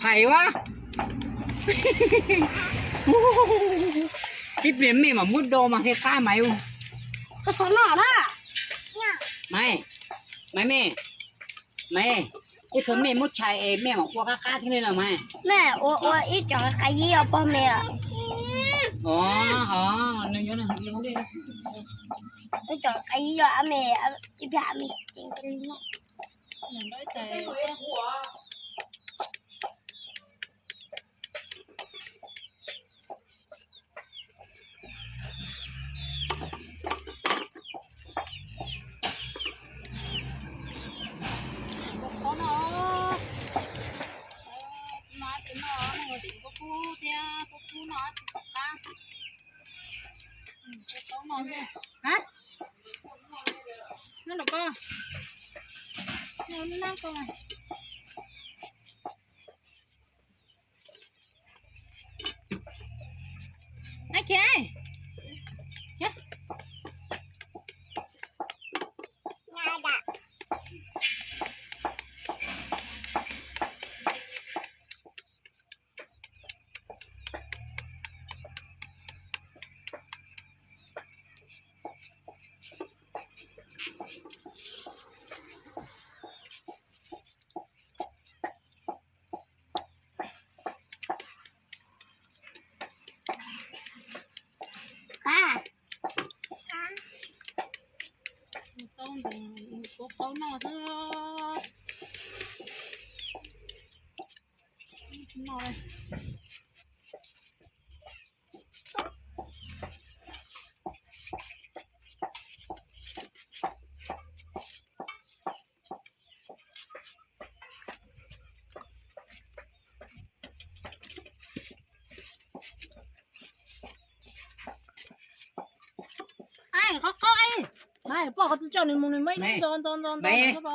Phais ua. Tib pliag mej mam muab do mas thiaj qab Maiv. Koj xav noj na. Maiv, Maiv mej, Maiv, ib tug mej muab tshais es mej mam ua qab qab thiab li los Maiv. Mej ua ua ib co qab yib os pog mej. Ib co qab yib os mej, ib pliag mej. Tsis no tsis no, noj tim kub kub thiab kub kub no tsis tsis qab. Noj los koj, noj nab koj. Qhov qhov, poj qhov txwv tso nws mus nws muaj ib ntxo ntxo ntxo ntxo.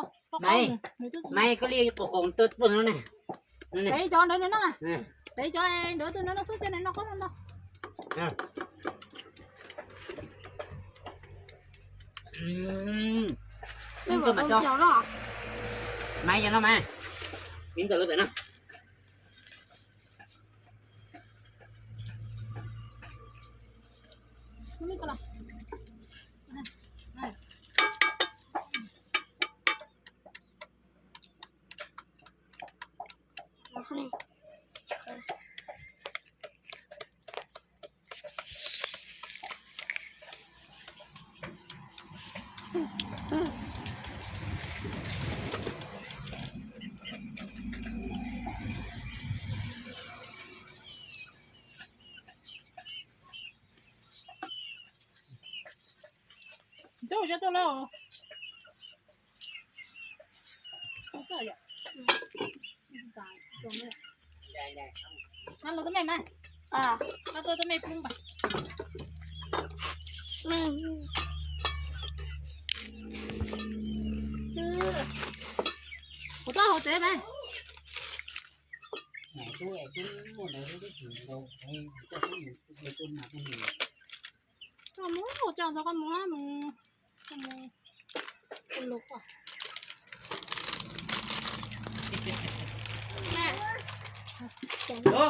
Maiv, koj li qos qos tuaj tuaj no ne. Tev cov ntawd nws noj, tev cov ntawd tuaj nws noj xwb xwb nws noj qhov no ntau. Maiv, yog no mas, miv ntawm lawv pem no. Ntuj, cov tuaj lawm. Los tau me mas. Tau tuaj tau me pub mas. Kuv tau hauv tsev mas. Koj mus, koj mus, koj mus, koj mus.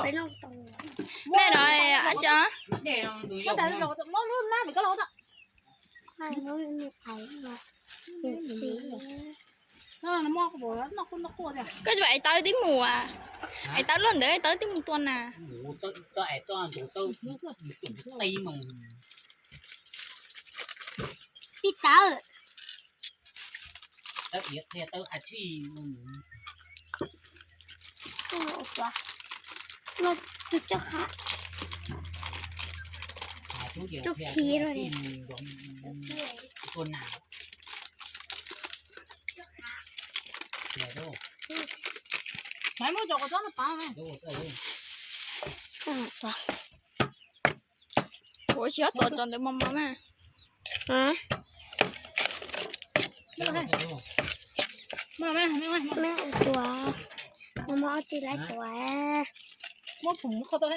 Mej no, ab tso. Koj tseem ev tawv tib mus, ev tawv luaj ntawd, ev tawv tib mus tua nas. Pib tawv. Tus coj qha, tus khi rau. Maiv, muab cov kua txob no pov. Ua siab tuav cov ntawd mos mos mas. Mej ua tuav, mos mos ua tsis laiv tuav. Muab phom kho tau.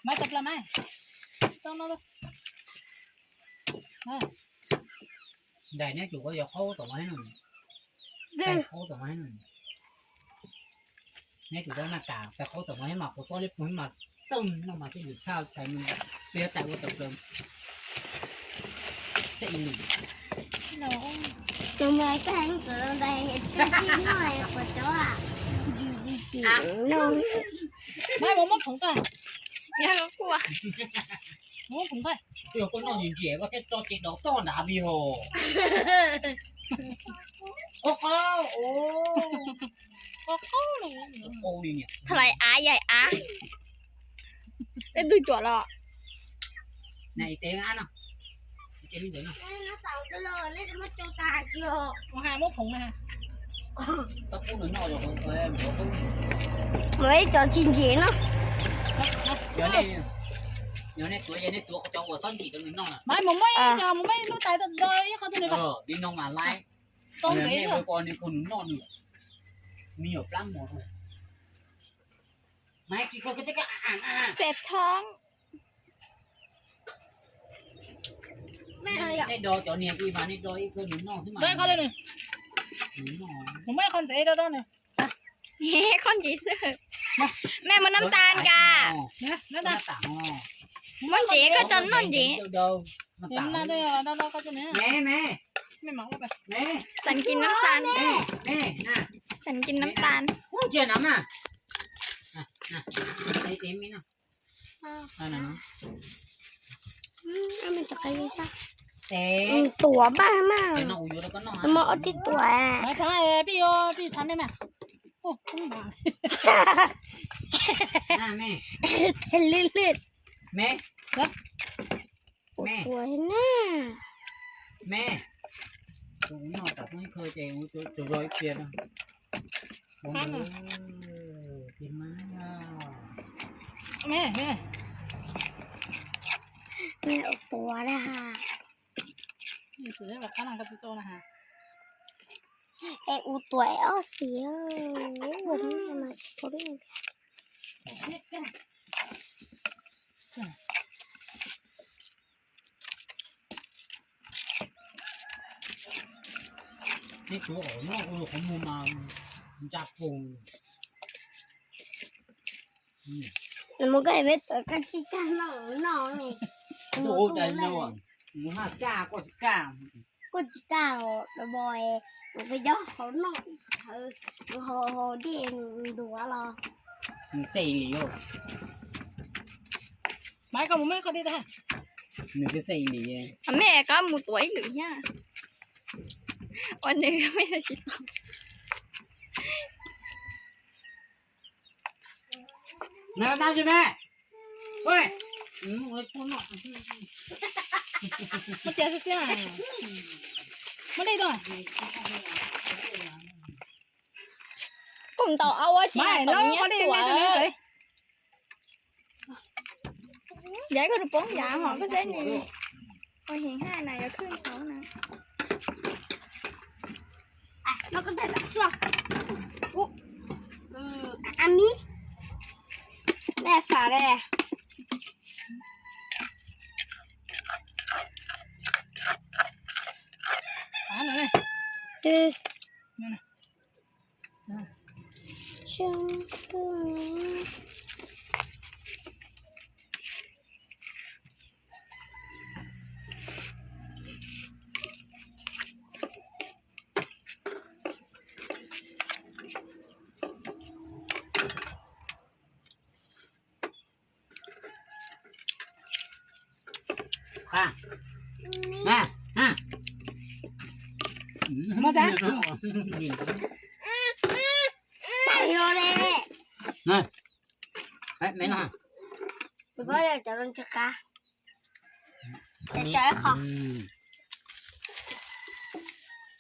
Maiv, tau plas mas. Tau no. Ntais neb tsum ua yog qhaub tom no, qhaub tom no. Neb tus dab naj kas, tau qhaub tau mov thiab mas kuv tuaj li pug mas txooj no mas twb lwm txhaj txhais mus, peb yuav txais ua tau plaws tej ib lwm. Tus mas kaj heev kawg ntais, twb tij noj quav cov a. Di di chim no. Maiv, mus muab khoom tuaj. Yog kuj muab khoom tuaj. Twb yog koj noj ntsis ntsis koj thiaj tso ces dov toj nrad vij hos. Qaub qaub, qaub li niam. Tha lais av yaim av. Tej twg cuam los? Na, ib tes ab no. Ib tes me ntawd no. Mus hais muab khoom na. Mus ib co tsis ntsim no. Yog nej tuav ces nej tuav cov uas txhob ntsim rau nws noj na. Maiv, mus muab ib co, mus muab ib lub tais tau ib qho tuaj nws. Li no mas laib. Nws kho nws noj nws me nyuam plab mos. Maiv, tsis kho koj txoj kab. Xes thoob. Nej do cov niag ib mas nej do ib kawg nws noj xwb mas. Nws noj. Mus muab ib qho ntsev rau rau nws. Qho ntsev xwb. Mej, muab nab tas kas. Muab ntsev koj tso noj ntsev. Xeem kis nab tas. Xeem kis nab tas. Tuav npaj mas. Muaj ob tib tuam. Tes lwj lwj. Ua na. Ua tuam na ha. Es ua tuam es ob xis. Nej tuav qhov no ua qhov muag mas ntsa pus. Nws mus koj peb tawm koj tsis kaj noj noj ne. Mus haj kaj koj tsis kaj. Koj tsis kaj los bo, nws koj yob hauv noj ib thawv, nws hauv hauv dej ntuav los. Nws xav li. Maiv, koj mus muab koj dej tag. Nws xav li. Mej, koj mus tuav ib lwm thiab. Ua nws mej tsis tau. Muab cia xwb xwb. Muab dej tuaj. Pum ntaus au ua tsis ntaus nyiab tuam. Yav koj tus poob yav hos koj saib nws ua heev haj na, yuav khwj ntxhov na. A mi, ne fam le.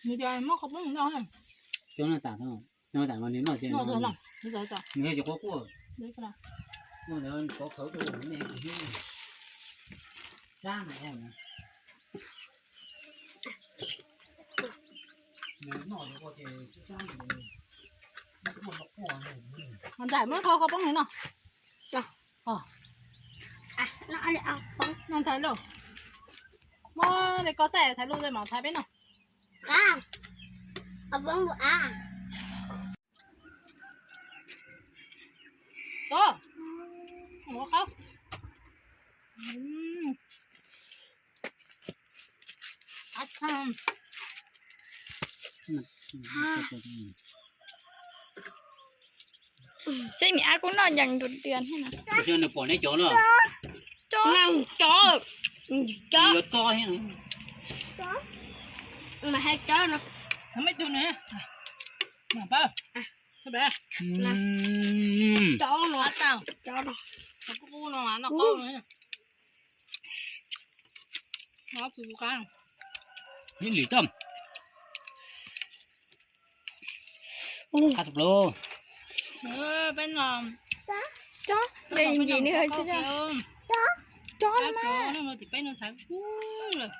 Nws cov muab qhov poob noj. Cov noj tas, noj tas mas nws noj ces nws noj ces quaj quaj. Noj ntawd kov khawv rau ne, sab na. Nws noj ces sab na. Ntxawm muab qhov qhov poob nws noj. Noj nthav lauj. Muab li koj txaij nthav lauj, mam nthav peb noj. Qhov poob npaum av. Tso. Ua qab. Mm. Qab tshaj. Seb mi ab kuj noj yees nrus dias thiab no. Nws pom nej cov no. Cov. Cov. Cov. Yuav tso thiab. Mas hai cov no. Hab mej tug no. Mas pab. Mm. Cov no. Cov no. Cov no. Ib lim toj. Qab tug plaub. Peb no. Cov, nqis nqis nws. Cov, cov mas. Tim peb no txhav kub lawm.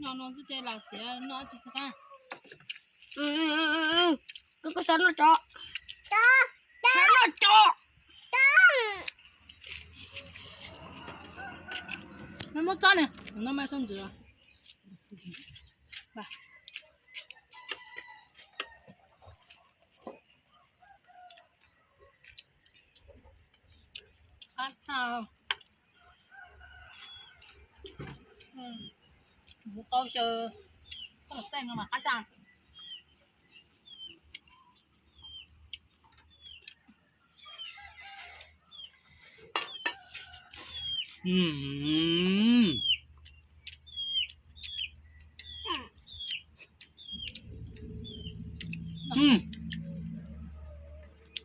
No no xwb ces los xiav noj tsis txog qab. Koj, koj xav noj cov. Xav noj cov. Muab tsob ne, no mas tsob ntxwv. Qab tshaj. Mus qau xyaw koj lub xeej no mas qab tshaj.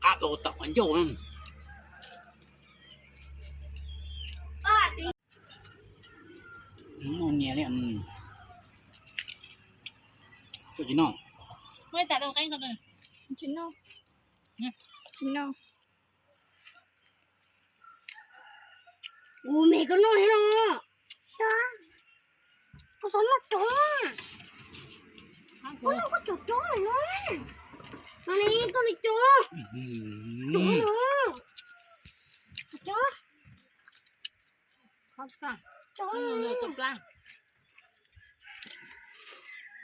Qab dua tom qhov ncauj. Noj nias li. Koj tsis noj? Tsis noj. Tsis noj. Ua me koj noj thiab no. Koj txhob noj cov. Koj noj koj cov cov no. No ne, koj li cov. Cov no. Cov. Cov.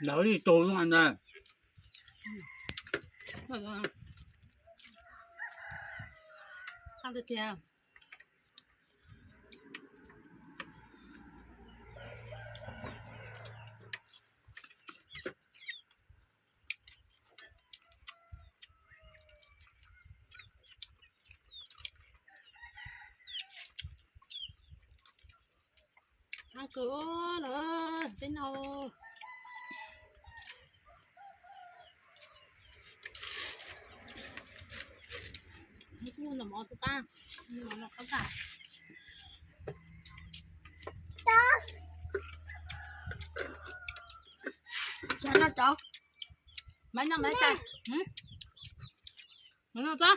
Lawv li tus no ntag. Qab kawg no, peb noj. Kuv noj mov tsis qab, mov no qab tag. Tov, tov, maiv noj maiv tag. Maiv noj tso.